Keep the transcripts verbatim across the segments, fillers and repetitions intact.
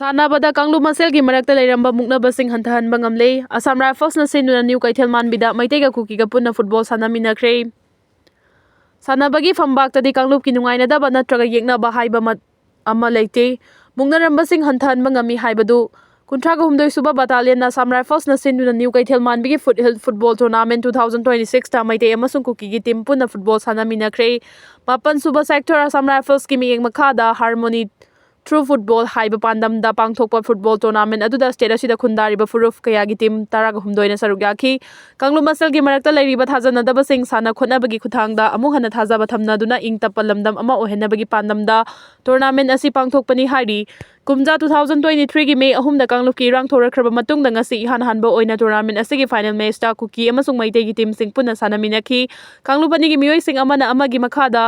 ꯁꯥꯟꯅꯕꯗ ꯀꯥꯡꯂꯨꯞ ꯃꯁꯦꯜꯒꯤ ꯃꯔꯛꯇ ꯂꯩꯔꯝꯕ ꯃꯨꯛꯅꯕꯁꯤꯡ ꯍꯟꯊꯍꯟꯕ ꯉꯝꯂꯦ꯫ ꯑꯁꯥꯝ ꯔꯥꯏꯐꯜꯁꯅ ꯁꯤꯟꯗꯨꯅ ꯅ꯭ꯌꯨ ꯀꯩꯊꯦꯜ ꯃꯥꯟꯕꯤꯗ ꯃꯩꯇꯩꯒ ꯀꯨꯀꯤꯒ ꯄꯨꯟꯅ ꯐꯨꯠꯕꯣꯜ ꯁꯥꯟꯅꯃꯤꯟꯅꯈ꯭ꯔꯦ꯫ ꯁꯥꯟꯅꯕꯒꯤ ꯐꯝꯕꯥꯛꯇꯗꯤ ꯀꯥꯡꯂꯨꯞꯀꯤ ꯅꯨꯡꯉꯥꯏꯅꯗꯕ ꯅꯠꯇ꯭ꯔꯒ ꯌꯦꯛꯅꯕ ꯍꯥꯏꯕ ꯑꯃ ꯂꯩꯇꯦ꯫ ꯃꯨꯛꯅꯔꯝꯕꯁꯤꯡ ꯍꯟꯊꯍꯟꯕ ꯉꯝꯃꯤ ꯍꯥꯏꯕꯗꯨ ꯀꯨꯟꯊ꯭ꯔꯥꯒ ꯍꯨꯝꯗꯣꯏ ꯁꯨꯕ ꯕꯠꯇꯥꯂꯤꯌꯟ ꯑꯁꯥꯝ ꯔꯥꯏꯐꯜꯁꯅ ꯁꯤꯟꯗꯨꯅ ꯅ꯭ꯌꯨ ꯀꯩꯊꯦꯜ ꯃꯥꯟꯕꯤꯒꯤ foot hill football tournament two thousand twenty ꯁꯤꯛꯁꯇ ꯃꯩꯇꯩ ꯑꯃꯁꯨꯡ ꯀꯨꯀꯤꯒꯤ ꯇꯤꯝ ꯄꯨꯟꯅ ꯐꯨꯠꯕꯣꯜ ꯁꯥꯟꯅꯃꯤꯟꯅꯈ꯭ꯔꯦ꯫ ꯃꯥꯄꯟ ꯁꯨꯕ ꯁꯦꯛꯇꯔ ꯑꯁꯥꯝ ꯔꯥꯏꯐꯜꯁꯀꯤ ꯃꯤꯠꯌꯦꯡ ꯃꯈꯥꯗ ꯍꯥꯔꯃꯣꯅꯤ ꯊ꯭ꯔꯨ ꯐꯨꯠꯕꯣꯜ ꯍꯥꯏꯕ ꯄꯥꯟꯗꯝꯗ ꯄꯥꯡꯊꯣꯛꯄ ꯐꯨꯠꯕꯣꯜ ꯇꯣꯔꯅꯥꯃꯦꯟ ꯑꯗꯨꯗ ꯁ꯭ꯇꯦꯠ ꯑꯁꯤꯗ ꯈꯨꯟꯗꯥꯔꯤꯕ ꯐꯨꯔꯨꯞ ꯀꯌꯥꯒꯤ ꯇꯤꯝ ꯇꯔꯥꯒ ꯍꯨꯝꯗꯣꯏꯅ ꯁꯔꯨꯛ ꯌꯥꯈꯤ꯫ ꯀꯥꯡꯂꯨꯞ ꯃꯁꯦꯜꯒꯤ ꯃꯔꯛꯇ ꯂꯩꯔꯤꯕ ꯊꯥꯖꯅꯗꯕꯁꯤꯡ ꯁꯥꯟꯅ ꯈꯣꯠꯅꯕꯒꯤ ꯈꯨꯠꯊꯥꯡꯗ ꯑꯃꯨꯛ ꯍꯟꯅ ꯊꯥꯖꯕ ꯊꯝꯅꯗꯨꯅ ꯏꯪ ꯇꯞꯄ ꯂꯝꯗꯝ ꯑꯃ ꯑꯣꯏꯍꯟꯅꯕꯒꯤ ꯄꯥꯟꯗꯝꯗ ꯇꯣꯔꯅꯥꯃꯦꯟ ꯑꯁꯤ ꯄꯥꯡꯊꯣꯛꯄꯅꯤ ꯍꯥꯏꯔꯤ꯫ ꯀꯨꯝꯖꯥ ꯇꯨ ꯊꯥꯎꯖꯟ ꯇ꯭ꯋꯦꯟꯇꯤ ꯊ꯭ꯔꯤꯒꯤ ꯃꯦ ꯑꯍꯨꯝꯗ ꯀꯥꯡꯂꯨꯞꯀꯤ ꯏꯔꯥꯡ ꯊꯣꯔꯛꯈ꯭ꯔꯕ ꯃꯇꯨꯡꯗ ꯉꯁꯤ ꯏꯍꯥꯟ ꯍꯥꯟꯕ ꯑꯣꯏꯅ ꯇꯣꯔꯅꯥꯃꯦꯟ ꯑꯁꯤꯒꯤ ꯐꯥꯏꯅꯦꯜ ꯃꯦꯆꯇ ꯀꯨꯀꯤ ꯑꯃꯁꯨꯡ ꯃꯩꯇꯩꯒꯤ ꯇꯤꯝꯁꯤꯡ ꯄꯨꯟꯅ ꯁꯥꯟꯅꯃꯤꯟꯅꯈꯤ꯫ ꯀꯥꯡꯂꯨꯞ ꯑꯅꯤꯒꯤ ꯃꯤꯑꯣꯏꯁꯤꯡ ꯑꯃꯅ ꯑꯃꯒꯤ ꯃꯈꯥꯗ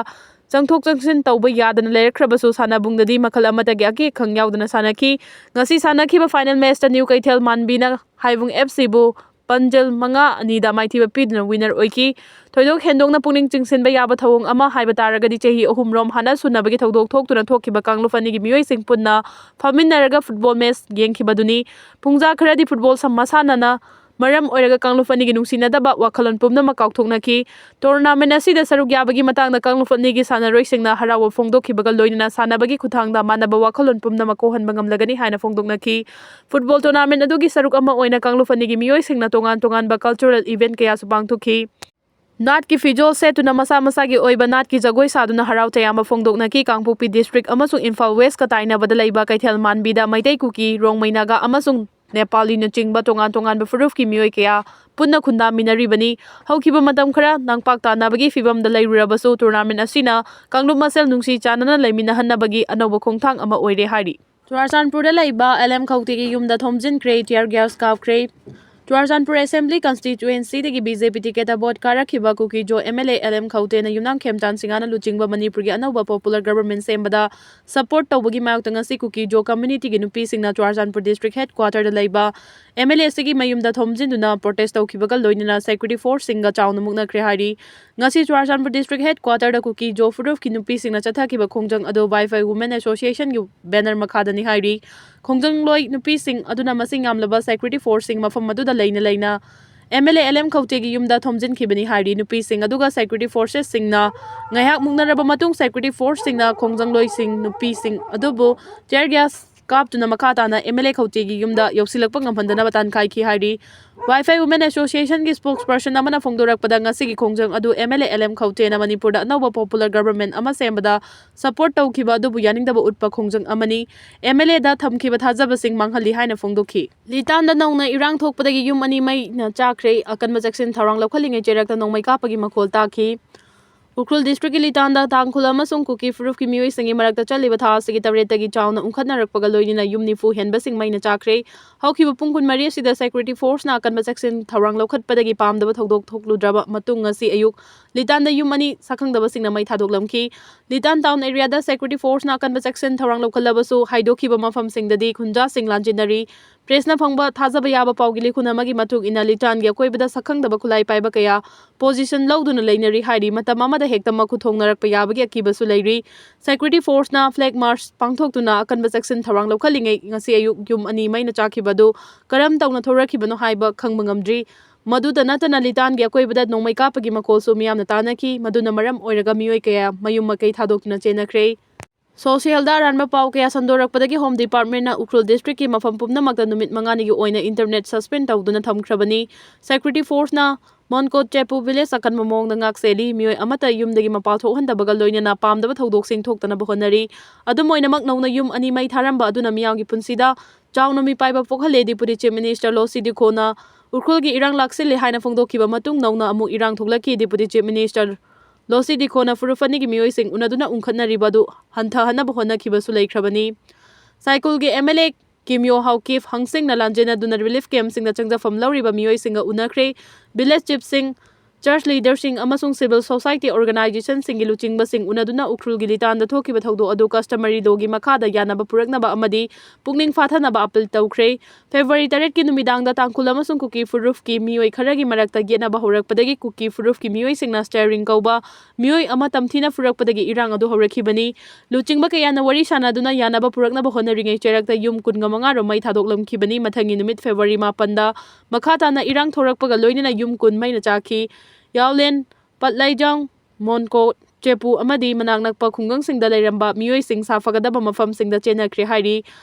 ꯆꯪꯊꯣꯛ ꯆꯪꯁꯤꯟ ꯇꯧꯕ ꯌꯥꯗꯅ ꯂꯩꯔꯛꯈ꯭ꯔꯕꯁꯨ ꯁꯥꯟꯅꯕꯨꯡꯗꯗꯤ ꯃꯈꯜ ꯑꯃꯠꯇꯒꯤ ꯑꯀꯤ ꯑꯈꯪ ꯌꯥꯎꯗꯅ ꯁꯥꯟꯅꯈꯤ꯫ ꯉꯁꯤ ꯁꯥꯟꯅꯈꯤꯕ ꯐꯥꯏꯅꯦꯜ ꯃꯦꯆꯇ ꯅ꯭ꯌꯨ ꯀꯩꯊꯦꯜ ꯃꯥꯟꯕꯤꯅ ꯍꯥꯏꯕꯨꯡ ꯑꯦꯐ ꯁꯤꯕꯨ ꯄꯟꯖꯜ ꯃꯉꯥ ꯑꯅꯤꯗ ꯃꯥꯏꯊꯤꯕ ꯄꯤꯗꯨꯅ ꯋꯤꯅꯔ ꯑꯣꯏꯈꯤ꯫ ꯊꯣꯏꯗꯣꯛ ꯍꯦꯟꯗꯣꯛꯅ ꯄꯨꯛꯅꯤꯡ ꯆꯤꯡꯁꯤꯟꯕ ꯌꯥꯕ ꯊꯧꯑꯣꯡ ꯑꯃ ꯍꯥꯏꯕ ꯇꯥꯔꯒꯗꯤ ꯆꯍꯤ ꯑꯍꯨꯝꯔꯣꯝ ꯍꯥꯟꯅ ꯁꯨꯅꯕꯒꯤ ꯊꯧꯗꯣꯛ ꯊꯣꯛꯇꯨꯅ ꯊꯣꯛꯈꯤꯕ ꯀꯥꯡꯂꯨꯞ ꯑꯅꯤꯒꯤ ꯃꯤꯑꯣꯏꯁꯤꯡ ꯄꯨꯟꯅ ꯐꯝꯃꯤꯟꯅꯔꯒ ꯐꯨꯠꯕꯣꯜ ꯃꯦꯆ ꯌꯦꯡꯈꯤꯕꯗꯨꯅꯤ꯫ ꯄꯨꯡꯖꯥ ꯈꯔꯗꯤ ꯐꯨꯠꯕꯣꯜ ꯁꯝ-, ꯃꯁꯥꯟꯅꯅ ꯃꯔꯝ ꯑꯣꯏꯔꯒ ꯀꯥꯡꯂꯨꯞ ꯑꯅꯤꯒꯤ ꯅꯨꯡꯁꯤꯅꯗꯕ ꯋꯥꯈꯜꯂꯣꯟ ꯄꯨꯝꯅꯃꯛ ꯀꯥꯎꯊꯣꯛꯅꯈꯤ꯫ ꯇꯣꯔꯅꯥꯃꯦꯟ ꯑꯁꯤꯗ ꯁꯔꯨꯛ ꯌꯥꯕꯒꯤ ꯃꯇꯥꯡꯗ ꯀꯥꯡꯂꯨꯞ ꯑꯅꯤꯒꯤ ꯁꯥꯟꯅꯔꯣꯏꯁꯤꯡꯅ ꯍꯔꯥꯎꯕ ꯐꯣꯡꯗꯣꯛꯈꯤꯕꯒ ꯂꯣꯏꯅꯅ ꯁꯥꯟꯅꯕꯒꯤ ꯈꯨꯠꯊꯥꯡꯗ ꯃꯥꯟꯅꯕ ꯋꯥꯈꯜꯂꯣꯟ ꯄꯨꯝꯅꯃꯛ ꯀꯣꯛꯍꯟꯕ ꯉꯝꯂꯒꯅꯤ ꯍꯥꯏꯅ ꯐꯣꯡꯗꯣꯛꯅꯈꯤ꯫ ꯐꯨꯠꯕꯣꯜ ꯇꯣꯔꯅꯥꯃꯦꯟ ꯑꯗꯨꯒꯤ ꯁꯔꯨꯛ ꯑꯃ ꯑꯣꯏꯅ ꯀꯥꯡꯂꯨꯞ ꯑꯅꯤꯒꯤ ꯃꯤꯑꯣꯏꯁꯤꯡꯅ ꯇꯣꯉꯥꯟ ꯇꯣꯉꯥꯟꯕ ꯀꯜꯆꯔꯦꯜ ꯏꯚꯦꯟꯠ ꯀꯌꯥꯁꯨ ꯄꯥꯡꯊꯣꯛꯈꯤ꯫ ꯅꯥꯠꯀꯤ ꯐꯤꯖꯣꯜ ꯁꯦꯠꯇꯨꯅ ꯃꯁꯥ ꯃꯁꯥꯒꯤ ꯑꯣꯏꯕ ꯅꯥꯠꯀꯤ ꯖꯒꯣꯏ ꯁꯥꯗꯨꯅ ꯍꯔꯥꯎ ꯇꯌꯥꯝꯕ ꯐꯣꯡꯗꯣꯛꯅꯈꯤ꯫ ꯀꯥꯡꯄꯣꯛꯄꯤ ꯗꯤꯁꯇ꯭ꯔꯤꯛ ꯑꯃꯁꯨꯡ ꯏꯝꯐꯥꯜ ꯋꯦꯁꯀ ꯇꯥꯏꯅꯕꯗ ꯂꯩꯕ ꯀꯩꯊꯦꯜ ꯃꯥꯟꯕꯤꯗ ꯃꯩꯇꯩ, ꯀꯨꯀꯤ, ꯔꯣꯡꯃꯩ, ꯅꯥꯒꯥ ꯑꯃꯁꯨꯡ ꯅꯦꯄꯥꯂꯤꯅꯆꯤꯡꯕ ꯇꯣꯉꯥꯟ ꯇꯣꯉꯥꯟꯕ ꯐꯨꯔꯨꯞꯀꯤ ꯃꯤꯑꯣꯏ ꯀꯌꯥ ꯄꯨꯟꯅ ꯈꯨꯟꯗꯥꯃꯤꯟꯅꯔꯤꯕꯅꯤ꯫ ꯍꯧꯈꯤꯕ ꯃꯇꯝ ꯈꯔ ꯅꯥꯡꯄꯥꯛ ꯇꯥꯅꯕꯒꯤ ꯐꯤꯚꯝꯗ ꯂꯩꯔꯨꯔꯕꯁꯨ ꯇꯣꯔꯅꯥꯃꯦꯟ ꯑꯁꯤꯅ ꯀꯥꯡꯂꯨꯞ ꯃꯁꯦꯜ ꯅꯨꯡꯁꯤ ꯆꯥꯟꯅꯅ ꯂꯩꯃꯤꯟꯅꯍꯟꯅꯕꯒꯤ ꯑꯅꯧꯕ ꯈꯣꯡꯊꯥꯡ ꯑꯃ ꯑꯣꯏꯔꯦ ꯍꯥꯏꯔꯤ꯫ ꯆꯨꯔꯥꯆꯥꯟꯄꯨꯔꯗ ꯂꯩꯕ ꯑꯦꯜ ꯑꯦꯝ ꯈꯧꯇꯦꯒꯤ ꯌꯨꯝꯗ ꯊꯣꯝꯖꯤꯟꯈ꯭ꯔꯦ, tear gas ꯀꯥꯞꯈ꯭ꯔꯦ꯫ ꯆꯨꯔꯥꯆꯥꯟꯄꯨꯔ ꯑꯦꯁꯦꯝꯕ꯭ꯂꯤ ꯀꯟꯁꯇꯤꯇ꯭ꯌꯨꯑꯦꯟꯁꯤꯗꯒꯤ ꯕꯤ ꯖꯦ ꯄꯤ ꯇꯤꯀꯦꯠꯇ ꯚꯣꯠ ꯀꯥꯔꯛꯈꯤꯕ ꯀꯨꯀꯤꯖꯣ M L A L M ꯈꯧꯇꯦꯅ ꯌꯨꯝꯅꯥꯝ ꯈꯦꯝꯆꯥꯟ ꯁꯤꯡꯍꯅ ꯂꯨꯆꯤꯡꯕ ꯃꯅꯤꯄꯨꯔꯒꯤ ꯑꯅꯧꯕ ꯄꯣꯄꯨꯂꯔ ꯒꯕꯔꯃꯦꯟ ꯁꯦꯝꯕꯗ ꯁꯄꯣꯔꯠ ꯇꯧꯕꯒꯤ ꯃꯥꯌꯣꯛꯇ ꯉꯁꯤ ꯀꯨꯀꯤꯖꯣ ꯀꯝꯃ꯭ꯌꯨꯅꯤꯇꯤꯒꯤ ꯅꯨꯄꯤꯁꯤꯡꯅ ꯆꯨꯔꯥꯆꯥꯟꯄꯨꯔ ꯗꯤꯁꯇ꯭ꯔꯤꯛ ꯍꯦꯗ ꯀ꯭ꯋꯥꯇꯔꯗ ꯂꯩꯕ ꯑꯦꯝ ꯑꯦꯜ ꯑꯦ ꯑꯁꯤꯒꯤ ꯃꯌꯨꯝꯗ ꯊꯣꯝꯖꯤꯟꯗꯨꯅ ꯄ꯭ꯔꯣꯇꯦꯁ ꯇꯧꯈꯤꯕꯒ ꯂꯣꯏꯅꯅ ꯁꯦꯀ꯭ꯌꯨꯔꯤꯇꯤ ꯐꯣꯔꯁꯁꯤꯡꯒ ꯆꯥꯎꯅ ꯃꯨꯛꯅꯈ꯭ꯔꯦ ꯍꯥꯏꯔꯤ꯫ ꯉꯁꯤ ꯆꯨꯔꯥꯆꯥꯟꯄꯨꯔ ꯗꯤꯁꯇ꯭ꯔꯤꯛ ꯍꯦꯗ ꯀ꯭ꯋꯥꯇꯔꯗ ꯀꯨꯀꯤꯖꯣ ꯐꯨꯔꯨꯞꯀꯤ ꯅꯨꯄꯤꯁꯤꯡꯅ ꯆꯠꯊꯈꯤꯕ ꯈꯣꯡꯖꯪ ꯑꯗꯨ ꯋꯥꯏꯐꯥꯏ ꯋꯨꯃꯦꯟ ꯑꯦꯁꯣꯁꯤꯌꯦꯁꯟꯒꯤ ꯕꯦꯅꯔ ꯃꯈꯥꯗꯅꯤ ꯍꯥꯏꯔꯤ꯫ ꯈꯣꯡꯖꯪꯂꯣꯏ ꯅꯨꯄꯤꯁꯤꯡ ꯑꯗꯨꯅ ꯃꯁꯤꯡ ꯌꯥꯝꯂꯕ security forceꯁꯤꯡ ꯃꯐꯝ ꯑꯗꯨꯗ ꯂꯩꯅ ꯂꯩꯅ MLA L M ꯈꯧꯇꯦꯒꯤ ꯌꯨꯝꯗ ꯊꯣꯝꯖꯤꯟꯈꯤꯕꯅꯤ ꯍꯥꯏꯔꯤ꯫ ꯅꯨꯄꯤꯁꯤꯡ ꯑꯗꯨꯒ security forcesꯁꯤꯡꯅ ꯉꯥꯏꯍꯥꯛ ꯃꯨꯛꯅꯔꯕ ꯃꯇꯨꯡ security forceꯁꯤꯡꯅ ꯈꯣꯡꯖꯪꯂꯣꯏꯁꯤꯡ ꯅꯨꯄꯤꯁꯤꯡ ꯑꯗꯨꯕꯨ tear gas ꯀꯥꯞꯇꯨꯅ ꯃꯈꯥ ꯇꯥꯅ MLA ꯈꯧꯇꯦꯒꯤ ꯌꯨꯝꯗ ꯌꯧꯁꯤꯜꯂꯛꯄ ꯉꯝꯍꯟꯗꯅꯕ ꯇꯥꯟꯈꯥꯏꯈꯤ ꯍꯥꯏꯔꯤ꯫ Vaiphei Women Associationꯒꯤ spokesperson ꯑꯃꯅ ꯐꯣꯡꯗꯣꯔꯛꯄꯗ, ꯉꯁꯤꯒꯤ ꯈꯣꯡꯖꯪ ꯑꯗꯨ MLA L M ꯈꯧꯇꯦꯅ ꯃꯅꯤꯄꯨꯔꯗ ꯑꯅꯧꯕ popular government ꯑꯃ ꯁꯦꯝꯕꯗ support ꯇꯧꯈꯤꯕ ꯑꯗꯨꯕꯨ ꯌꯥꯅꯤꯡꯗꯕ ꯎꯠꯄ ꯈꯣꯡꯖꯪ ꯑꯃꯅꯤ꯫ MLAꯗ ꯊꯝꯈꯤꯕ ꯊꯥꯖꯕꯁꯤꯡ ꯃꯥꯡꯍꯜꯂꯤ ꯍꯥꯏꯅ ꯐꯣꯡꯗꯣꯛꯈꯤ꯫ ꯂꯤꯇꯥꯟꯗ ꯅꯧꯅ ꯏꯔꯥꯡ ꯊꯣꯛꯄꯗꯒꯤ ꯌꯨꯝ ꯑꯅꯤ ꯃꯩꯅ ꯆꯥꯈ꯭ꯔꯦ꯫ ꯑꯀꯟꯕ ꯆꯦꯛꯁꯤꯟ ꯊꯧꯔꯥꯡ ꯂꯧꯈꯠꯂꯤꯉꯩ ꯆꯩꯔꯛꯇ ꯅꯣꯡꯃꯩ ꯀꯥꯞꯄꯒꯤ ꯃꯈꯣꯜ ꯇꯥꯈꯤ꯫ ꯎꯈ꯭ꯔꯨꯜ districtꯀꯤ ꯂꯤꯇꯥꯟꯗ ꯇꯥꯡꯈꯨꯜ ꯑꯃꯁꯨꯡ ꯀꯨꯀꯤ ꯐꯨꯔꯨꯞꯀꯤ ꯃꯤꯑꯣꯏꯁꯤꯡꯒꯤ ꯃꯔꯛꯇ ꯆꯠꯂꯤꯕ ꯊꯥ ꯑꯁꯤꯒꯤ ꯇꯔꯦꯠꯇꯒꯤ ꯆꯥꯎꯅ ꯎꯪꯈꯠꯅꯔꯛꯄꯒ ꯂꯣꯏꯅꯅ ꯌꯨꯝ ꯅꯤꯐꯨ ꯍꯦꯟꯕꯁꯤꯡ ꯃꯩꯅ ꯆꯥꯈ꯭ꯔꯦ꯫ ꯍꯧꯈꯤꯕ ꯄꯨꯡ ꯀꯨꯟꯃꯔꯤ ꯑꯁꯤꯗ security forceꯅ ꯑꯀꯟꯕ ꯆꯦꯛꯁꯤꯟ ꯊꯧꯔꯥꯡ ꯂꯧꯈꯠꯄꯗꯒꯤ ꯄꯥꯝꯗꯕ ꯊꯧꯗꯣꯛ ꯊꯣꯛꯂꯨꯗ꯭ꯔꯕ ꯃꯇꯨꯡ, ꯉꯁꯤ ꯑꯌꯨꯛ ꯂꯤꯇꯥꯟꯗ ꯌꯨꯝ ꯑꯅꯤ ꯁꯛꯈꯪꯗꯕꯁꯤꯡꯅ ꯃꯩ ꯊꯥꯗꯣꯛꯂꯝꯈꯤ꯫ ꯂꯤꯇꯥꯟ town areaꯗ security forceꯅ ꯑꯀꯟꯕ ꯆꯦꯛꯁꯤꯟ ꯊꯧꯔꯥꯡ ꯂꯧꯈꯠꯂꯕꯁꯨ, ꯍꯥꯏꯗꯣꯛꯈꯤꯕ ꯃꯐꯝꯁꯤꯡꯗꯗꯤ ꯈꯨꯟꯖꯥꯁꯤꯡ ꯂꯥꯟꯖꯤꯟꯅꯔꯤ꯫ Pressꯅ ꯐꯪꯕ ꯊꯥꯖꯕ ꯌꯥꯕ ꯄꯥꯎꯒꯤ ꯂꯤꯈꯨꯟ ꯑꯃꯒꯤ ꯃꯇꯨꯡ ꯏꯟꯅ, ꯂꯤꯇꯥꯟꯒꯤ ꯑꯀꯣꯏꯕꯗ ꯁꯛꯈꯪꯗꯕ ꯈꯨꯠꯂꯥꯏ ꯄꯥꯏꯕ ꯀꯌꯥ position ꯂꯧꯗꯨꯅ ꯂꯩꯅꯔꯤ ꯍꯥꯏꯔꯤ꯫ ꯃꯇꯝ ꯑꯃꯗ ꯍꯦꯛꯇ ꯃꯈꯨꯠ ꯊꯣꯡꯅꯔꯛꯄ ꯌꯥꯕꯒꯤ ꯑꯀꯤꯕꯁꯨ ꯂꯩꯔꯤ꯫ Security forceꯅ flag march ꯄꯥꯡꯊꯣꯛꯇꯨꯅ ꯑꯀꯟꯕ ꯆꯦꯛꯁꯤꯟ ꯊꯧꯔꯥꯡ ꯂꯧꯈꯠꯂꯤꯉꯩ, ꯉꯁꯤ ꯑꯌꯨꯛ ꯌꯨꯝ ꯑꯅꯤ ꯃꯩꯅ ꯆꯥꯛꯈꯤꯕ ꯑꯗꯨ ꯀꯔꯝ ꯇꯧꯅ ꯊꯣꯔꯛꯈꯤꯕꯅꯣ ꯍꯥꯏꯕ ꯈꯪꯕ ꯉꯝꯗ꯭ꯔꯤ꯫ ꯃꯗꯨꯇ ꯅꯠꯇꯅ, ꯂꯤꯇꯥꯟꯒꯤ ꯑꯀꯣꯏꯕꯗ ꯅꯣꯡꯃꯩ ꯀꯥꯞꯄꯒꯤ ꯃꯈꯣꯜꯁꯨ ꯃꯤꯌꯥꯝꯅ ꯇꯥꯅꯈꯤ꯫ ꯃꯗꯨꯅ ꯃꯔꯝ ꯑꯣꯏꯔꯒ ꯃꯤꯑꯣꯏ ꯀꯌꯥ ꯃꯌꯨꯝ ꯃꯀꯩ ꯊꯥꯗꯣꯛꯇꯨꯅ ꯆꯦꯟꯅꯈ꯭ꯔꯦ꯫ Socialꯗ ꯑꯔꯥꯟꯕ ꯄꯥꯎ ꯀꯌꯥ ꯁꯟꯗꯣꯔꯛꯄꯗꯒꯤ Home Departmentꯅ ꯎꯈ꯭ꯔꯨꯜ districtꯀꯤ ꯃꯐꯝ ꯄꯨꯝꯅꯃꯛꯇ ꯅꯨꯃꯤꯠ ꯃꯉꯥꯅꯤꯒꯤ ꯑꯣꯏꯅ internet suspend ꯇꯧꯗꯨꯅ ꯊꯝꯈ꯭ꯔꯕꯅꯤ꯫ Security forceꯅ ꯃꯣꯟꯀꯣꯠ ꯆꯦꯄꯨ village ꯑꯀꯟꯕ ꯃꯑꯣꯡꯗ ꯉꯥꯛ ꯁꯦꯜꯂꯤ꯫ ꯃꯤꯑꯣꯏ ꯑꯃꯠꯇ ꯌꯨꯝꯗꯒꯤ ꯃꯄꯥꯟ ꯊꯣꯛꯍꯟꯗꯕꯒ ꯂꯣꯏꯅꯅ ꯄꯥꯝꯗꯕ ꯊꯧꯗꯣꯛꯁꯤꯡ ꯊꯣꯛꯇꯅꯕ ꯍꯣꯠꯅꯔꯤ꯫ ꯑꯗꯨꯝ ꯑꯣꯏꯅꯃꯛ, ꯅꯧꯅ ꯌꯨꯝ ꯑꯅꯤ ꯃꯩ ꯊꯥꯔꯝꯕ ꯑꯗꯨꯅ ꯃꯤꯌꯥꯝꯒꯤ ꯄꯨꯟꯁꯤꯗ ꯆꯥꯎꯅ ꯃꯤꯄꯥꯏꯕ ꯄꯣꯛꯍꯜꯂꯦ꯫ Deputy Chief Minister ꯂꯣꯁꯤ ꯗꯤꯈꯣꯅ ꯎꯈ꯭ꯔꯨꯜꯒꯤ ꯏꯔꯥꯡ ꯂꯥꯛꯁꯤꯜꯂꯦ ꯍꯥꯏꯅ ꯐꯣꯡꯗꯣꯛꯈꯤꯕ ꯃꯇꯨꯡ, ꯅꯧꯅ ꯑꯃꯨꯛ ꯏꯔꯥꯡ ꯊꯣꯛꯂꯛꯈꯤ꯫ Deputy Chief Minister ꯂꯣꯁꯤ ꯗꯤꯈꯣꯅ ꯐꯨꯔꯨꯞ ꯑꯅꯤꯒꯤ ꯃꯤꯑꯣꯏꯁꯤꯡ ꯎꯅꯗꯨꯅ ꯎꯪꯈꯠꯅꯔꯤꯕ ꯑꯗꯨ ꯍꯟꯊꯍꯟꯅꯕ ꯍꯣꯠꯅꯈꯤꯕꯁꯨ ꯂꯩꯈ꯭ꯔꯕꯅꯤ꯫ ꯁꯥꯏꯀꯨꯜꯒꯤ MLA ꯀꯤꯝꯌꯣ ꯍꯥꯎꯀꯤꯞ ꯍꯪꯁꯤꯡꯅ ꯂꯥꯟꯖꯦꯟꯅꯗꯨꯅ relief campꯁꯤꯡꯗ ꯆꯪꯖꯐꯝ ꯂꯧꯔꯤꯕ ꯃꯤꯑꯣꯏꯁꯤꯡꯒ ꯎꯅꯈ꯭ꯔꯦ꯫ Village chiefꯁꯤꯡ, church leaderꯁꯤꯡ ꯑꯃꯁꯨꯡ civil society organizationꯁꯤꯡꯒꯤ ꯂꯨꯆꯤꯡꯕꯁꯤꯡ ꯎꯅꯗꯨꯅ ꯎꯈ꯭ꯔꯨꯜꯒꯤ ꯂꯤꯇꯥꯟꯗ ꯊꯣꯛꯈꯤꯕ ꯊꯧꯗꯣꯛ ꯑꯗꯨ customary lawꯒꯤ ꯃꯈꯥꯗ ꯌꯥꯅꯕ ꯄꯨꯔꯛꯅꯕ ꯑꯃꯗꯤ ꯄꯨꯛꯅꯤꯡ ꯐꯥꯊꯅꯕ appeal ꯇꯧꯈ꯭ꯔꯦ꯫ February ꯇꯔꯦꯠꯀꯤ ꯅꯨꯃꯤꯗꯥꯡꯗ ꯇꯥꯡꯈꯨꯜ ꯑꯃꯁꯨꯡ ꯀꯨꯀꯤ ꯐꯨꯔꯨꯞꯀꯤ ꯃꯤꯑꯣꯏ ꯈꯔꯒꯤ ꯃꯔꯛꯇ ꯌꯦꯠꯅꯕ ꯍꯧꯔꯛꯄꯗꯒꯤ ꯀꯨꯀꯤ ꯐꯨꯔꯨꯞꯀꯤ ꯃꯤꯑꯣꯏꯁꯤꯡꯅ ꯁ꯭ꯇꯦꯔꯤꯡ ꯀꯧꯕ ꯃꯤꯑꯣꯏ ꯑꯃ ꯇꯝꯊꯤꯅ ꯐꯨꯔꯛꯄꯗꯒꯤ ꯏꯔꯥꯡ ꯑꯗꯨ ꯍꯧꯔꯛꯈꯤꯕꯅꯤ꯫ ꯂꯨꯆꯤꯡꯕ ꯀꯌꯥꯅ ꯋꯥꯔꯤ ꯁꯥꯟꯅꯗꯨꯅ ꯌꯥꯅꯕ ꯄꯨꯔꯛꯅꯕ ꯍꯣꯠꯅꯔꯤꯉꯩ ꯆꯩꯔꯛꯇ ꯌꯨꯝ ꯀꯨꯟꯒ ꯃꯉꯥ ꯔꯣꯝ ꯃꯩ ꯊꯥꯗꯣꯛꯂꯝꯈꯤꯕꯅꯤ꯫ ꯃꯊꯪꯒꯤ ꯅꯨꯃꯤꯠ February ꯃꯥꯄꯟꯗ ꯃꯈꯥ ꯇꯥꯅ ꯏꯔꯥꯡ ꯊꯣꯔꯛꯄꯒ ꯂꯣꯏꯅꯅ ꯌꯨꯝ ꯀꯨꯟ ꯃꯩꯅ ꯆꯥꯛꯈꯤ꯫ ꯌꯥꯎꯂꯦꯟ, ꯄꯠꯂꯩꯖꯥꯡ, ꯃꯣꯟꯀꯣꯠ, ꯆꯦꯄꯨ ꯑꯃꯗꯤ ꯃꯅꯥꯛ ꯅꯛꯄ ꯈꯨꯡꯒꯪꯁꯤꯡꯗ ꯂꯩꯔꯝꯕ ꯃꯤꯑꯣꯏꯁꯤꯡ ꯁꯥꯐꯒꯗꯕ ꯃꯐꯝꯁꯤꯡꯗ ꯆꯦꯟꯅꯈ꯭ꯔꯦ ꯍꯥꯏꯔꯤ꯫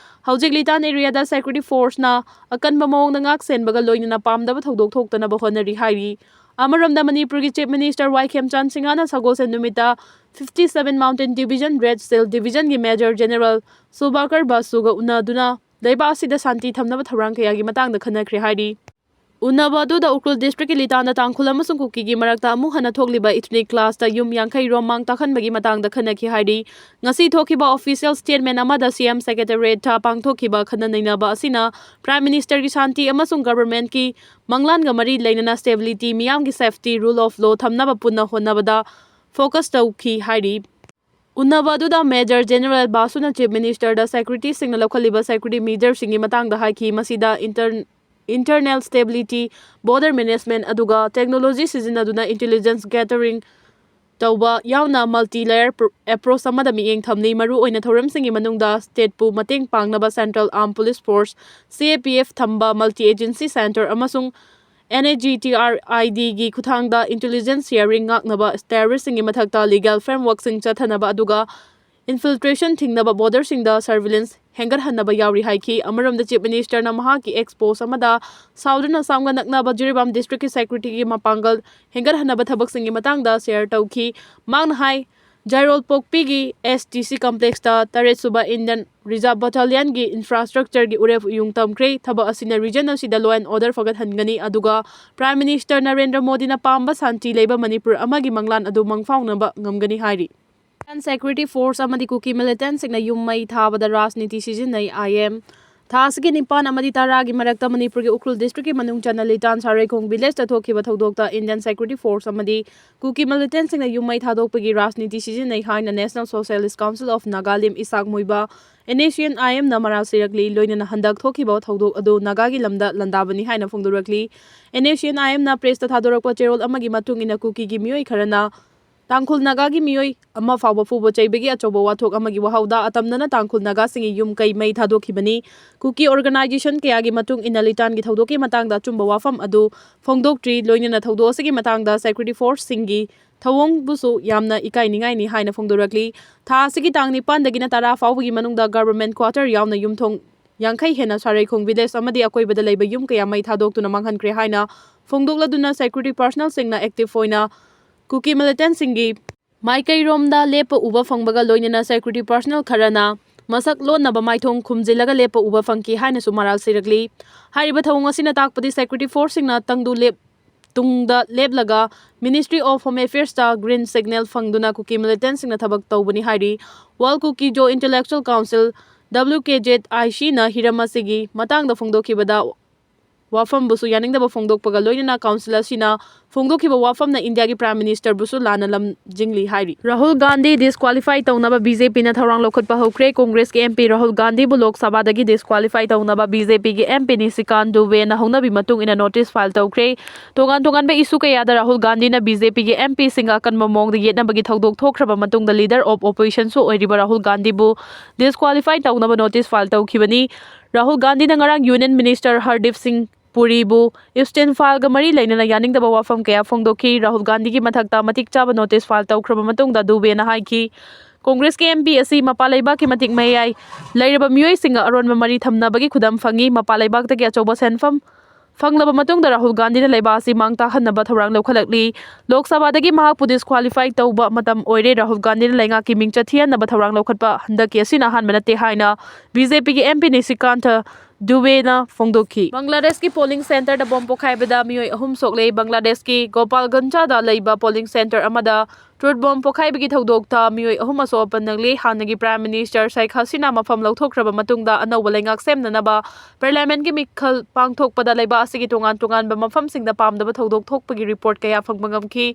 ꯍꯧꯖꯤꯛ ꯂꯤꯇꯥꯟ areaꯗ security forceꯅ ꯑꯀꯟꯕ ꯃꯑꯣꯡꯗ ꯉꯥꯛ ꯁꯦꯟꯕꯒ ꯂꯣꯏꯅꯅ ꯄꯥꯝꯗꯕ ꯊꯧꯗꯣꯛ ꯊꯣꯛꯇꯅꯕ ꯍꯣꯠꯅꯔꯤ ꯍꯥꯏꯔꯤ꯫ ꯑꯃꯔꯣꯝꯗ ꯃꯅꯤꯄꯨꯔꯒꯤ Chief Minister ꯋꯥꯏ ꯈꯦꯝꯆꯥꯟ ꯁꯤꯡꯍꯅ ꯁꯒꯣꯜꯁꯦꯟ ꯅꯨꯃꯤꯠꯇ fifty seven Mountain Division Red Cell Divisionꯒꯤ Major General ꯁꯨꯕꯥꯀꯔ ꯕꯥꯁꯨꯒ ꯎꯅꯗꯨꯅ ꯂꯩꯕꯥꯛ ꯑꯁꯤꯗ ꯁꯥꯟꯇꯤ ꯊꯝꯅꯕ ꯊꯧꯔꯥꯡ ꯀꯌꯥꯒꯤ ꯃꯇꯥꯡꯗ ꯈꯟꯅꯈ꯭ꯔꯦ ꯍꯥꯏꯔꯤ꯫ ꯎꯅꯕ ꯑꯗꯨꯗ ꯎꯈ꯭ꯔꯨꯜ districtꯀꯤ ꯂꯤꯇꯥꯟꯗ ꯇꯥꯡꯈꯨꯜ ꯑꯃꯁꯨꯡ ꯀꯨꯀꯤꯒꯤ ꯃꯔꯛꯇ ꯑꯃꯨꯛ ꯍꯟꯅ ꯊꯣꯛꯂꯤꯕ ethnic clashꯇ ꯌꯨꯝ ꯌꯥꯡꯈꯩ ꯔꯣꯝ ꯃꯥꯡ ꯇꯥꯛꯍꯟꯕꯒꯤ ꯃꯇꯥꯡꯗ ꯈꯟꯅꯈꯤ ꯍꯥꯏꯔꯤ꯫ ꯉꯁꯤ ꯊꯣꯛꯈꯤꯕ official statement ꯑꯃꯗ C M Secretariatꯇ ꯄꯥꯡꯊꯣꯛꯈꯤꯕ ꯈꯟꯅ ꯅꯩꯅꯕ ꯑꯁꯤꯅ Prime Ministerꯒꯤ ꯁꯥꯟꯇꯤ ꯑꯃꯁꯨꯡ governmentꯀꯤ ꯃꯪꯂꯥꯟꯒ ꯃꯔꯤ ꯂꯩꯅꯅ stability, ꯃꯤꯌꯥꯝꯒꯤ safety, rule of law ꯊꯝꯅꯕ ꯄꯨꯟꯅ ꯍꯣꯠꯅꯕꯗ focus ꯇꯧꯈꯤ ꯍꯥꯏꯔꯤ꯫ ꯎꯅꯕ ꯑꯗꯨꯗ Major General ꯕꯥꯁꯨꯅ Chief Ministerꯗ securityꯁꯤꯡꯅ ꯂꯧꯈꯠꯂꯤꯕ security measureꯁꯤꯡꯒꯤ ꯃꯇꯥꯡꯗ ꯍꯥꯏꯈꯤ꯫ ꯃꯁꯤꯗ inter-, internal stability, border management, ꯑꯗꯨꯒ technology ꯁꯤꯖꯤꯟꯅꯗꯨꯅ intelligence gathering ꯇꯧꯕ ꯌꯥꯎꯅ multi layer pro-, approach ꯑꯃꯗ ꯃꯤꯠꯌꯦꯡ ꯊꯝꯂꯤ꯫ ꯃꯔꯨꯑꯣꯏꯅ ꯊꯧꯔꯝꯁꯤꯡꯒꯤ ꯃꯅꯨꯡꯗ stateꯄꯨ ꯃꯇꯦꯡ ꯄꯥꯡꯅꯕ Central Armed Police Force, C A P F ꯊꯝꯕ multi agency center ꯑꯃꯁꯨꯡ N A G T R I Dꯒꯤ ꯈꯨꯠꯊꯥꯡꯗ intelligence sharing ꯉꯥꯛꯅꯕ, terroristꯁꯤꯡꯒꯤ ꯃꯊꯛꯇ legal frameworkꯁꯤꯡ ꯆꯠꯊꯅꯕ, ꯑꯗꯨꯒ infiltration ꯊꯤꯡꯅꯕ borderꯁꯤꯡꯗ surveillance ꯍꯦꯟꯒꯠꯍꯟꯅꯕ ꯌꯥꯎꯔꯤ ꯍꯥꯏꯈꯤ꯫ ꯑꯃꯔꯣꯝꯗ Chief Ministerꯅ ꯃꯍꯥꯛꯀꯤ X post ꯑꯃꯗ Southern Assamꯒ ꯅꯛꯅꯕ ꯖꯤꯔꯤꯕꯥꯝ districtꯀꯤ securityꯒꯤ ꯃꯄꯥꯡꯒꯜ ꯍꯦꯟꯒꯠꯍꯟꯅꯕ ꯊꯕꯛꯁꯤꯡꯒꯤ ꯃꯇꯥꯡꯗ share ꯇꯧꯈꯤ꯫ ꯃꯍꯥꯛꯅ ꯍꯥꯏ, ꯖꯥꯏꯔꯣꯜ ꯄꯣꯛꯄꯤꯒꯤ S T C complexꯇ ꯇꯔꯦꯠ ꯁꯨꯕ Indian Reserve Battalionꯒꯤ infrastructureꯒꯤ ꯎꯔꯦꯞ ꯎꯌꯨꯡ ꯇꯝꯈ꯭ꯔꯦ꯫ ꯊꯕꯛ ꯑꯁꯤꯅ region ꯑꯁꯤꯗ law and order ꯐꯒꯠꯍꯟꯒꯅꯤ, ꯑꯗꯨꯒ Prime Minister ꯅꯔꯦꯟꯗ꯭ꯔ ꯃꯣꯗꯤꯅ ꯄꯥꯝꯕ ꯁꯥꯟꯇꯤ ꯂꯩꯕ ꯃꯅꯤꯄꯨꯔ ꯑꯃꯒꯤ ꯃꯪꯂꯥꯟ ꯑꯗꯨ ꯃꯪꯐꯥꯎꯅꯕ ꯉꯝꯒꯅꯤ ꯍꯥꯏꯔꯤ꯫ Security force ꯑꯃꯗꯤ ꯀꯨꯀꯤ militantꯁꯤꯡꯅ ꯌꯨꯝ ꯃꯩ ꯊꯥꯕꯗ ꯔꯥꯖꯅꯤꯇꯤ ꯁꯤꯖꯤꯟꯅꯩ, I M꯫ ꯊꯥ ꯑꯁꯤꯒꯤ ꯅꯤꯄꯥꯟ ꯑꯃꯗꯤ ꯇꯔꯥꯒꯤ ꯃꯔꯛꯇ ꯃꯅꯤꯄꯨꯔꯒꯤ ꯎꯈ꯭ꯔꯨꯜ district ꯀꯤ ꯃꯅꯨꯡ ꯆꯟꯅ ꯂꯤꯇꯥꯟ ꯁꯥꯔꯩꯈꯣꯡ village ꯇ ꯊꯣꯛꯈꯤꯕ ꯊꯧꯗꯣꯛꯇ Indian Security Force ꯑꯃꯗꯤ ꯀꯨꯀꯤ militant ꯁꯤꯡꯅ ꯌꯨꯝ ꯃꯩ ꯊꯥꯗꯣꯛꯄꯒꯤ ꯔꯥꯖꯅꯤꯇꯤ ꯁꯤꯖꯤꯟꯅꯩ ꯍꯥꯏꯅ National Socialist Council of Nagalim Isaac ꯃꯨꯏꯕ NSCN-IM ꯅ ꯃꯔꯥꯜ ꯁꯤꯔꯛꯂꯤ꯫ ꯂꯣꯏꯅꯅ ꯍꯟꯗꯛ ꯊꯣꯛꯈꯤꯕ ꯊꯧꯗꯣꯛ ꯑꯗꯨ ꯅꯥꯒꯥꯒꯤ ꯂꯝꯗ ꯂꯥꯟꯗꯥꯕꯅꯤ ꯍꯥꯏꯅ ꯐꯣꯡꯗꯣꯔꯛꯂꯤ꯫ NSCN-IM ꯅ press ꯇ ꯊꯥꯗꯣꯔꯛꯄ ꯆꯦꯔꯣꯜ ꯑꯃꯒꯤ ꯃꯇꯨꯡ ꯏꯟꯅ, ꯀꯨꯀꯤꯒꯤ ꯃꯤꯑꯣꯏ ꯈꯔꯅ ꯇꯥꯡꯈꯨꯜ ꯅꯥꯒꯥꯒꯤ ꯃꯤꯑꯣꯏ ꯑꯃ ꯐꯥꯎꯕ ꯐꯨꯕ ꯆꯩꯕꯒꯤ ꯑꯆꯧꯕ ꯋꯥꯊꯣꯛ ꯑꯃꯒꯤ ꯋꯥꯍꯧꯗ ꯑꯇꯝꯅꯅ ꯇꯥꯡꯈꯨꯜ ꯅꯥꯒꯥꯁꯤꯡꯒꯤ ꯌꯨꯝ ꯀꯩ ꯃꯩ ꯊꯥꯗꯣꯛꯈꯤꯕꯅꯤ꯫ ꯀꯨꯀꯤ organization ꯀꯌꯥꯒꯤ ꯃꯇꯨꯡ ꯏꯟꯅ ꯂꯤꯇꯥꯟꯒꯤ ꯊꯧꯗꯣꯛꯀꯤ ꯃꯇꯥꯡꯗ ꯑꯆꯨꯝꯕ ꯋꯥꯐꯝ ꯑꯗꯨ ꯐꯣꯡꯗꯣꯛꯇ꯭ꯔꯤ꯫ ꯂꯣꯏꯅꯅ ꯊꯧꯗꯣꯛ ꯑꯁꯤꯒꯤ ꯃꯇꯥꯡꯗ security force ꯁꯤꯡꯒꯤ ꯊꯧꯑꯣꯡꯕꯨꯁꯨ ꯌꯥꯝꯅ ꯏꯀꯥꯏꯅꯤꯡꯉꯥꯏꯅꯤ ꯍꯥꯏꯅ ꯐꯣꯡꯗꯣꯔꯛꯂꯤ꯫ ꯊꯥ ꯑꯁꯤꯒꯤ ꯇꯥꯡ ꯅꯤꯄꯥꯟꯗꯒꯤꯅ ꯇꯔꯥ ꯐꯥꯎꯕꯒꯤ ꯃꯅꯨꯡꯗ government quarter ꯌꯥꯎꯅ ꯌꯨꯝꯊꯣꯡ ꯌꯥꯡꯈꯩ ꯍꯦꯟꯅ ꯁꯥꯔꯩꯈꯣꯡ village ꯑꯃꯗꯤ ꯑꯀꯣꯏꯕꯗ ꯂꯩꯕ ꯌꯨꯝ ꯀꯌꯥ ꯃꯩ ꯊꯥꯗꯣꯛꯇꯨꯅ ꯃꯥꯡꯍꯟꯈ꯭ꯔꯦ ꯍꯥꯏꯅ ꯐꯣꯡꯗꯣꯛꯂꯗꯨꯅ, security personnel ꯁꯤꯡꯅ active ꯑꯣꯏꯅ ꯀꯨꯀꯤ militant ꯁꯤꯡꯒꯤ ꯃꯥꯏꯀꯩꯔꯣꯝꯗ ꯂꯦꯞꯄ ꯎꯕ ꯐꯪꯕꯒ ꯂꯣꯏꯅꯅ security personnel ꯈꯔꯅ ꯃꯁꯛ ꯂꯣꯟꯅꯕ ꯃꯥꯏꯊꯣꯡ ꯈꯨꯝꯖꯤꯜꯂꯒ ꯂꯦꯞꯄ ꯎꯕ ꯐꯪꯈꯤ ꯍꯥꯏꯅꯁꯨ ꯃꯔꯥꯜ ꯁꯤꯔꯛꯂꯤ꯫ ꯍꯥꯏꯔꯤꯕ ꯊꯧꯑꯣꯡ ꯑꯁꯤꯅ ꯇꯥꯛꯄꯗꯤ security force ꯁꯤꯡꯅ ꯇꯪꯗꯨ ꯂꯦꯞ-, ꯇꯨꯡꯗ ꯂꯦꯞꯂꯒ Ministry of Home Affairs ꯇ green signal ꯐꯪꯗꯨꯅ ꯀꯨꯀꯤ militant ꯁꯤꯡꯅ ꯊꯕꯛ ꯇꯧꯕꯅꯤ ꯍꯥꯏꯔꯤ꯫ World Kuki-Zo Intellectual Council, W K Z I C ꯅ ꯍꯤꯔꯝ ꯑꯁꯤꯒꯤ ꯃꯇꯥꯡꯗ ꯐꯣꯡꯗꯣꯛꯈꯤꯕꯗ, ꯋꯥꯐꯝꯕꯨꯁꯨ ꯌꯥꯅꯤꯡꯗꯕ ꯐꯣꯡꯗꯣꯛꯄꯒ ꯂꯣꯏꯅꯅ council ꯑꯁꯤꯅ ꯐꯣꯡꯗꯣꯛꯈꯤꯕ ꯋꯥꯐꯝꯅ ꯏꯟꯗꯤꯌꯥꯒꯤ Prime Minister ꯕꯨꯁꯨ ꯂꯥꯟꯅ ꯂꯝꯖꯤꯡꯂꯤ ꯍꯥꯏꯔꯤ꯫ ꯔꯥꯍꯨꯜ ꯒꯥꯟꯙꯤ disqualify ꯇꯧꯅꯕ BJP ꯅ ꯊꯧꯔꯥꯡ ꯂꯧꯈꯠꯄ ꯍꯧꯈ꯭ꯔꯦ꯫ Congress ꯀꯤ MP ꯔꯥꯍꯨꯜ ꯒꯥꯟꯙꯤꯕꯨ ꯂꯣꯛ ꯁꯚꯥꯗꯒꯤ disqualify ꯇꯧꯅꯕ BJP ꯒꯤ MP ꯅꯤꯁꯤꯀꯥꯟ ꯗꯨꯕꯦꯅ ꯍꯧꯅꯕꯤ ꯃꯇꯨꯡ ꯏꯟꯅ notice file ꯇꯧꯈ꯭ꯔꯦ꯫ ꯇꯣꯉꯥꯟ ꯇꯣꯉꯥꯟꯕ issue ꯀꯌꯥꯗ ꯔꯥꯍꯨꯜ ꯒꯥꯟꯙꯤꯅ BJP ꯒꯤ MP ꯁꯤꯡꯒ ꯑꯀꯟꯕ ꯃꯑꯣꯡꯗ ꯌꯦꯠꯅꯕꯒꯤ ꯊꯧꯗꯣꯛ ꯊꯣꯛꯈ꯭ꯔꯕ ꯃꯇꯨꯡꯗ leader of opposition ꯁꯨ ꯑꯣꯏꯔꯤꯕ ꯔꯥꯍꯨꯜ ꯒꯥꯟꯙꯤꯕꯨ disqualify ꯇꯧꯅꯕ notice file ꯇꯧꯈꯤꯕꯅꯤ꯫ ꯔꯥꯍꯨꯜ ꯒꯥꯟꯙꯤꯅ ꯉꯔꯥꯡ Union Minister ꯍꯔꯗꯤꯞ ꯁꯤꯡ ꯄꯨꯔꯤꯕꯨ Eastern File ꯒ ꯃꯔꯤ ꯂꯩꯅꯅ ꯌꯥꯅꯤꯡꯗꯕ ꯋꯥꯐꯝ ꯀꯌꯥ ꯐꯣꯡꯗꯣꯛꯈꯤ꯫ ꯔꯥꯍꯨꯜ ꯒꯥꯟꯙꯤꯒꯤ ꯃꯊꯛꯇ ꯃꯇꯤꯛ ꯆꯥꯕ notice file ꯇꯧꯈ꯭ꯔꯕ ꯃꯇꯨꯡꯗ ꯗꯨꯕꯦꯅ ꯍꯥꯏꯈꯤ, Congress ꯀꯤ MP ꯑꯁꯤ ꯃꯄꯥꯟ ꯂꯩꯕꯥꯛꯀꯤ ꯃꯇꯤꯛ ꯃꯌꯥꯏ ꯂꯩꯔꯕ ꯃꯤꯑꯣꯏꯁꯤꯡꯒ ꯑꯔꯣꯟꯕ ꯃꯔꯤ ꯊꯝꯅꯕꯒꯤ ꯈꯨꯗꯝ ꯐꯪꯏ꯫ ꯃꯄꯥꯟ ꯂꯩꯕꯥꯛꯇꯒꯤ ꯑꯆꯧꯕ ꯁꯦꯟꯐꯝ ꯐꯪꯂꯕ ꯃꯇꯨꯡꯗ ꯔꯥꯍꯨꯜ ꯒꯥꯟꯙꯤꯅ ꯂꯩꯕꯥꯛ ꯑꯁꯤ ꯃꯥꯡ ꯇꯥꯛꯍꯟꯅꯕ ꯊꯧꯔꯥꯡ ꯂꯧꯈꯠꯂꯛꯂꯤ꯫ ꯂꯣꯛ ꯁꯚꯥꯗꯒꯤ ꯃꯍꯥꯛꯄꯨ disqualify ꯇꯧꯕ ꯃꯇꯝ ꯑꯣꯏꯔꯦ꯫ ꯔꯥꯍꯨꯜ ꯒꯥꯟꯙꯤꯅ ꯂꯩꯉꯥꯛꯀꯤ ꯃꯤꯡꯆꯠ ꯊꯤꯍꯟꯅꯕ ꯊꯧꯔꯥꯡ ꯂꯧꯈꯠꯄ ꯍꯟꯗꯛꯀꯤ ꯑꯁꯤꯅ ꯑꯍꯥꯟꯕ ꯅꯠꯇꯦ ꯍꯥꯏꯅ BJP ꯒꯤ MP ꯅꯤꯁꯤꯀꯥꯟꯊ ꯗꯨꯕꯦꯅ ꯐꯣꯡꯗꯣꯛꯈꯤ꯫ ꯕꯪꯒ꯭ꯂꯥꯗꯦꯁꯀꯤ polling centre ꯗ bomb ꯄꯣꯈꯥꯏꯕꯗ ꯃꯤꯑꯣꯏ ꯑꯍꯨꯝ ꯁꯣꯛꯂꯦ꯫ ꯕꯪꯒ꯭ꯂꯥꯗꯦꯁꯀꯤ ꯒꯣꯄꯥꯜꯒꯟꯖꯗ ꯂꯩꯕ polling centre ꯑꯃꯗ ꯇ꯭ꯔꯨꯠ ꯕꯣꯝ ꯄꯣꯈꯥꯏꯕꯒꯤ ꯊꯧꯗꯣꯛꯇ ꯃꯤꯑꯣꯏ ꯑꯍꯨꯝ ꯑꯁꯣꯛ ꯑꯄꯟ ꯅꯪꯂꯤ꯫ ꯍꯥꯟꯅꯒꯤ Prime Minister Sheikh Hasina ꯃꯐꯝ ꯂꯧꯊꯣꯛꯈ꯭ꯔꯕ ꯃꯇꯨꯡꯗ ꯑꯅꯧꯕ ꯂꯩꯉꯥꯛ ꯁꯦꯝꯅꯅꯕ Parliament ꯀꯤ ꯃꯤꯈꯜ ꯄꯥꯡꯊꯣꯛꯄꯗ ꯂꯩꯕꯥꯛ ꯑꯁꯤꯒꯤ ꯇꯣꯉꯥꯟ ꯇꯣꯉꯥꯟꯕ ꯃꯐꯝꯁꯤꯡꯗ ꯄꯥꯝꯗꯕ ꯊꯧꯗꯣꯛ ꯊꯣꯛꯄꯒꯤ report ꯀꯌꯥ ꯐꯪꯕ ꯉꯝꯈꯤ꯫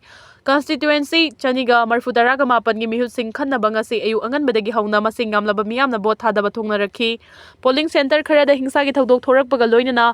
Constituency ꯆꯅꯤꯒ ꯃꯔꯤꯐꯨ ꯇꯔꯥꯒ ꯃꯥꯄꯟꯒꯤ ꯃꯤꯍꯨꯠꯁꯤꯡ ꯈꯟꯅꯕ ꯉꯁꯤ ꯑꯌꯨꯛ ꯑꯉꯟꯕꯗꯒꯤ ꯍꯧꯅ ꯃꯁꯤꯡ ꯌꯥꯝꯂꯕ ꯃꯤꯌꯥꯝꯅ vote ꯊꯥꯗꯕ ꯊꯣꯡꯅꯔꯛꯈꯤ꯫ Polling centre ꯈꯔꯗ ꯍꯤꯡꯁꯥꯒꯤ ꯊꯧꯗꯣꯛ ꯊꯣꯔꯛꯄꯒ ꯂꯣꯏꯅꯅ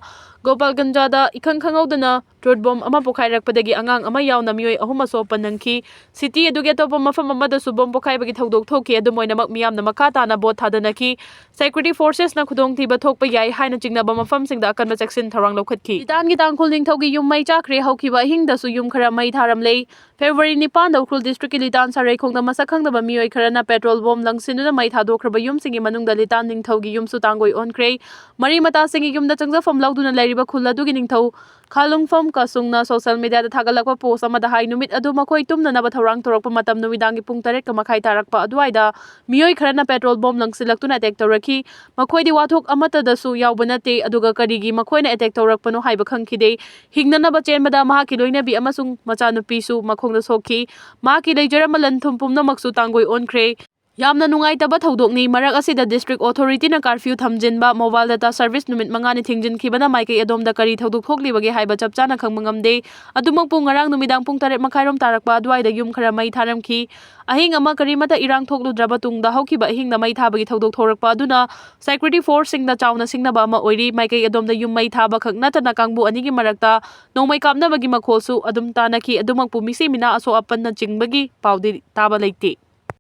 ꯒꯣꯄꯥꯜꯒꯟꯖꯗ ꯏꯈꯪ ꯈꯪꯍꯧꯗꯅ ꯇ꯭ꯔꯨꯠ ꯕꯣꯝ ꯑꯃ ꯄꯣꯈꯥꯏꯔꯛꯄꯗꯒꯤ ꯑꯉꯥꯡ ꯑꯃ ꯌꯥꯎꯅ ꯃꯤꯑꯣꯏ ꯑꯍꯨꯝ ꯑꯁꯣꯛ ꯑꯄꯟ ꯅꯪꯈꯤ꯫ City ꯑꯗꯨꯒꯤ ꯑꯇꯣꯞꯄ ꯃꯐꯝ ꯑꯃꯗꯁꯨ ꯕꯣꯝ ꯄꯣꯈꯥꯏꯕꯒꯤ ꯊꯧꯗꯣꯛ ꯊꯣꯛꯈꯤ꯫ ꯑꯗꯨꯝ ꯑꯣꯏꯅꯃꯛ, ꯃꯤꯌꯥꯝꯅ ꯃꯈꯥ ꯇꯥꯅ vote ꯊꯥꯗꯅꯈꯤ꯫ Security forces ꯅ ꯈꯨꯗꯣꯡꯊꯤꯕ ꯊꯣꯛꯄ ꯌꯥꯏ ꯍꯥꯏꯅ ꯆꯤꯡꯅꯕ ꯃꯐꯝꯁꯤꯡꯗ ꯑꯀꯟꯕ ꯆꯦꯛꯁꯤꯟ ꯊꯧꯔꯥꯡ ꯂꯧꯈꯠꯈꯤ꯫ ꯂꯤꯇꯥꯟꯒꯤ ꯇꯥꯡꯈꯨꯜ ꯅꯤꯡꯊꯧꯒꯤ ꯌꯨꯝ ꯃꯩ ꯆꯥꯛꯈ꯭ꯔꯦ꯫ ꯍꯧꯈꯤꯕ ꯑꯍꯤꯡꯗꯁꯨ ꯌꯨꯝ ꯈꯔ ꯃꯩ ꯊꯥꯔꯝꯂꯦ꯫ February ꯅꯤꯄꯥꯟꯗ ꯎꯈ꯭ꯔꯨꯜ district ꯀꯤ ꯂꯤꯇꯥꯟ ꯁꯔꯩꯈꯣꯡꯗ ꯃꯁꯛ ꯈꯪꯗꯕ ꯃꯤꯑꯣꯏ ꯈꯔꯅ petrol bomb ꯂꯪꯁꯤꯟꯗꯨꯅ ꯃꯩ ꯊꯥꯗꯣꯛꯈ꯭ꯔꯕ ꯌꯨꯝꯁꯤꯡꯒꯤ ꯃꯅꯨꯡꯗ ꯂꯤꯇꯥꯟ ꯅꯤꯡꯊꯧꯒꯤ ꯌꯨꯝꯁꯨ ꯇꯥꯡꯒꯣꯏ ꯑꯣꯟꯈ꯭ꯔꯦ꯫ ꯃꯔꯤ ꯃꯇꯥꯁꯤꯡꯒꯤ ꯌꯨꯝꯗ ꯆꯪꯖꯐꯝ ꯂꯧꯗꯨꯅ ꯂꯩꯔꯤꯕ ꯈꯨꯜ ꯑꯗꯨꯒꯤ ꯅꯤꯡꯊꯧ ꯈꯥꯂꯨꯡꯐꯝ ꯀꯥꯁꯨꯡꯅ social media ꯗ ꯊꯥꯒꯠꯂꯛꯄ post ꯑꯃꯗ ꯍꯥꯏ, ꯅꯨꯃꯤꯠ ꯑꯗꯨ ꯃꯈꯣꯏ ꯇꯨꯝꯅꯅꯕ ꯊꯧꯔꯥꯡ ꯇꯧꯔꯛꯄ ꯃꯇꯝ ꯅꯨꯃꯤꯗꯥꯡꯒꯤ ꯄꯨꯡ ꯇꯔꯦꯠꯀ ꯃꯈꯥꯏ ꯇꯥꯔꯛꯄ ꯑꯗꯨꯋꯥꯏꯗ ꯃꯤꯑꯣꯏ ꯈꯔꯅ petrol bomb ꯂꯪꯁꯤꯜꯂꯛꯇꯨꯅ attack ꯇꯧꯔꯛꯈꯤ꯫ ꯃꯈꯣꯏꯗꯤ ꯋꯥꯊꯣꯛ ꯑꯃꯠꯇꯗꯁꯨ ꯌꯥꯎꯕ ꯅꯠꯇꯦ, ꯑꯗꯨꯒ ꯀꯔꯤꯒꯤ ꯃꯈꯣꯏꯅ attack ꯇꯧꯔꯛꯄꯅꯣ ꯍꯥꯏꯕ ꯈꯪꯈꯤꯗꯦ꯫ ꯍꯤꯡꯅꯅꯕ ꯆꯦꯟꯕꯗ ꯃꯍꯥꯛꯀꯤ ꯂꯣꯏꯅꯕꯤ ꯑꯃꯁꯨꯡ ꯃꯆꯥꯅꯨꯄꯤꯁꯨ ꯃꯈꯣꯡꯗ ꯁꯣꯛꯈꯤ꯫ ꯃꯍꯥꯛꯀꯤ ꯂꯩꯖꯔꯝꯕ ꯂꯟ ꯊꯨꯝ ꯄꯨꯝꯅꯃꯛꯁꯨ ꯇꯥꯡꯒꯣꯏ ꯑꯣꯟꯈ꯭ꯔꯦ꯫ ꯌꯥꯝꯅ ꯅꯨꯡꯉꯥꯏꯇꯕ ꯊꯧꯗꯣꯛꯅꯤ꯫ ꯃꯔꯛ ꯑꯁꯤꯗ district authority ꯅ curfew ꯊꯝꯖꯤꯟꯕ, mobile data service ꯅꯨꯃꯤꯠ ꯃꯉꯥꯅꯤ ꯊꯤꯡꯖꯤꯟꯈꯤꯕꯅ ꯃꯥꯏꯀꯩ ꯑꯗꯣꯝꯗ ꯀꯔꯤ ꯊꯧꯗꯣꯛ ꯊꯣꯛꯂꯤꯕꯒꯦ ꯍꯥꯏꯕ ꯆꯞ ꯆꯥꯅ ꯈꯪꯕ ꯉꯝꯗꯦ꯫ ꯑꯗꯨꯃꯛꯄꯨ, ꯉꯔꯥꯡ ꯅꯨꯃꯤꯗꯥꯡ ꯄꯨꯡ ꯇꯔꯦꯠ ꯃꯈꯥꯏꯔꯣꯝ ꯇꯥꯔꯛꯄ ꯑꯗꯨꯋꯥꯏꯗ ꯌꯨꯝ ꯈꯔ ꯃꯩ ꯊꯥꯔꯝꯈꯤ꯫ ꯑꯍꯤꯡ ꯑꯃ ꯀꯔꯤꯃꯠꯇ ꯏꯔꯥꯡ ꯊꯣꯛꯂꯨꯗ꯭ꯔꯕ ꯇꯨꯡꯗ, ꯍꯧꯈꯤꯕ ꯑꯍꯤꯡꯗ ꯃꯩ ꯊꯥꯕꯒꯤ ꯊꯧꯗꯣꯛ ꯊꯣꯔꯛꯄ ꯑꯗꯨꯅ security force ꯁꯤꯡꯗ ꯆꯥꯎꯅ ꯁꯤꯡꯅꯕ ꯑꯃ ꯑꯣꯏꯔꯤ꯫ ꯃꯥꯏꯀꯩ ꯑꯗꯣꯝꯗ ꯌꯨꯝ ꯃꯩ ꯊꯥꯕ ꯈꯛ ꯅꯠꯇꯅ, ꯀꯥꯡꯕꯨ ꯑꯅꯤꯒꯤ ꯃꯔꯛꯇ ꯅꯣꯡꯃꯩ ꯀꯥꯞꯅꯕꯒꯤ ꯃꯈꯣꯜꯁꯨ ꯑꯗꯨꯝ ꯇꯥꯅꯈꯤ꯫ ꯑꯗꯨꯃꯛꯄꯨ, ꯃꯤꯁꯤ ꯃꯤꯅꯥ ꯑꯁꯣꯛ ꯑꯄꯟꯅꯆꯤꯡꯕꯒꯤ ꯄꯥꯎꯗꯤ ꯇꯥꯕ ꯂꯩꯇꯦ꯫